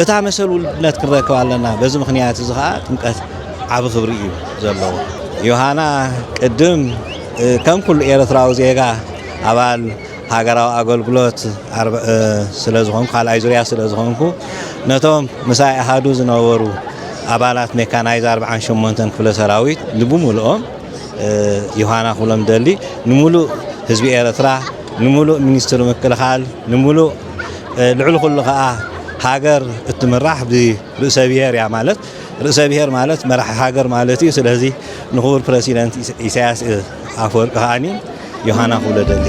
እታ መሰል ውልድነት ክንረክብ ኣለና። በዚ ምኽንያት እዚ ኸኣ ጥምቀት ዓቢ ክብሪ እዩ ዘለዎ። ዮሃና ቅድም፣ እ፣ ከም ኩሉ ኤርትራዊ ዜጋ ኣባል ሃገራዊ ኣገልግሎት ኣርብ-፣ እ፣ ስለ ዝኾንኩ፣ ካልኣይ ዙርያ ስለ ዝኾንኩ፣ ነቶም ምሳይ ኣሃዱ ዝነበሩ ኣባላት ሜካናይዝ ኣርብዓን ሸሞንተን ክፍለ ሰራዊት ንብምልኦም፣ እ፣ ዮሃና ክብሎም ደሊ፣ ንምሉእ ህዝቢ ኤርትራ፣ ንምሉእ ሚኒስትሪ ምክልኻል፣ ንምሉእ፣ እ፣ ልዕሊ ኩሉ ኸኣ ሃገር እትምራሕ ብርእሰ ብሔር እያ። ማለት ርእሰ ብሔር ማለት መራሒ ሃገር ማለት እዩ። ስለዚ ንክቡር ፕረሲደንት ኢሳ-፣ ኢሳያስ ኣፈወርቂ ከኣኒ ዮሃና ክብሎ ደሊ።